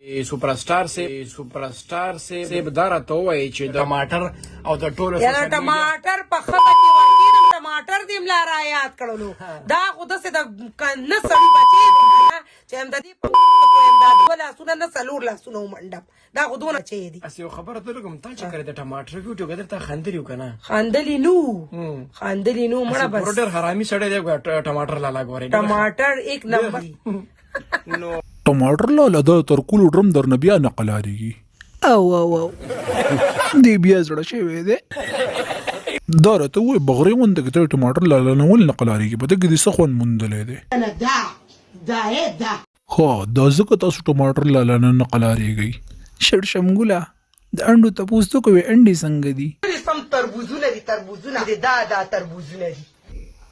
سپرسټار سي، سپرسټار سي دا راته ووایي چې د ټماټر او د ټولو یاره ټماټر په خزه کې ورکینم، ټماټر دې ملا را یاد کړلو. دا خو داسې د نه سړي بچی دی کنه چې هم د دې په هم دا دوه لاسونه نه څلور لاسونه ومنډم، دا خو دونه چي دي. هسې یو خبره ته لګم، تا چې کړې د ټماټر ویډیو کتل، تا خندلي وو که نه؟ خندلي نو، خندلي نو مړه بس. ډېر حرامي سړی دی ټماټر لالا، ګورې ټماټر ایک نمبر. نو ټماټر لالا دا تر کولو ډرم درنه بیا نه قلاریږي. او او او دی بیا زړه شوی دی. دا راته ووایه، بغرې غوندې کې ته ټماټر لالا نه ولې نه قلاریږي؟ په دې کې دې څه خوند موندلی دی؟ دا دا دا ها، دا ځکه تاسو ټماټر لالا نه نه قلاریږئ. شړشمګله د انډو تپوس ته کوې، انډې څنګه دي؟ سم تربوزونه دي، تربوزونه دي، دا دا تربوزونه دي.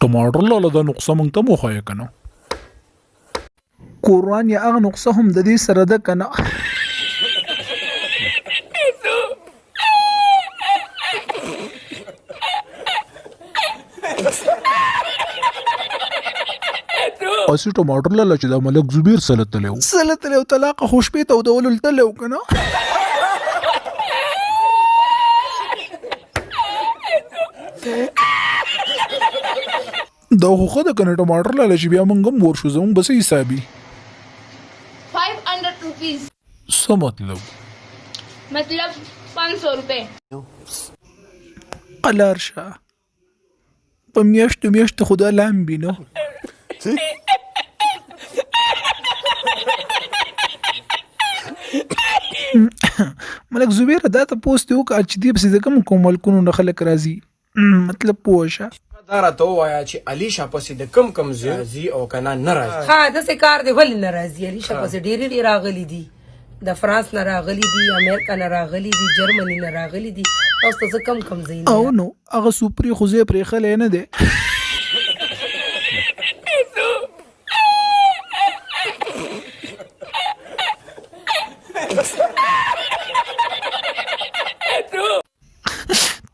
ټماټر لالا دا نقصه مونږ ته هم وښایه که نه؟ قرآن یا هغه نقصه هم د دې سره ده که نه؟ هسې ټماټر لالا چې دا ملک زبیر سره تللی و، سره تللی و، طلاقه خو شپې تودولو له تللی و که نه؟ دا خو ښه ده کنه ټماټر لالا چې بیا موږ هم ورشو، زموږ به څه حسابي؟ 500 روپیز. څه مطلب؟ مطلب 500 روپے. قلار شه، په میاشتو میاشتو خدا لامبي نو. ملک زبیر دا ته پوس دی وکړه چې دې پسې د کوم کوم ملکونو نه خلک راځي، مطلب پوه شه. دا راته ووایه چې علي شاه پسې د کم کم ځای راځي او که نه نه راځي؟ ښه، داسې کار دی، ولې نه راځي؟ علي شاه پسې ډېرې راغلي دي، د فرانس نه راغلي دي، امریکا نه راغلي دي، جرمني نه راغلي دي. تاسو ته زه کم کم ځای نه او نو هغه سپری خو ځای پرېښلی نه دی.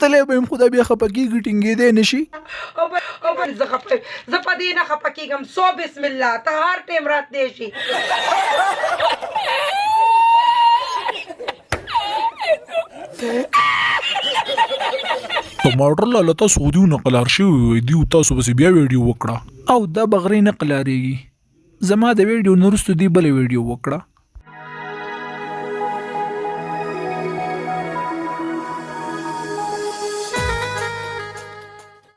تلی به یم خو دا بیا خفه کېږي، ټینګېدی نه شي. او بل زه خفه، زه په دې نه خفه کېږم. سو بسم الله، ته هر ټایم راتلی شي. ټماټر لالا تاسو خو دیو نه قلار شوي وئ، دیو تاسو پسې بیا ویډیو وکړه. او دا بغرې نه قلاریږي، زما د ویډیو نه وروسته دې بله ویډیو وکړه.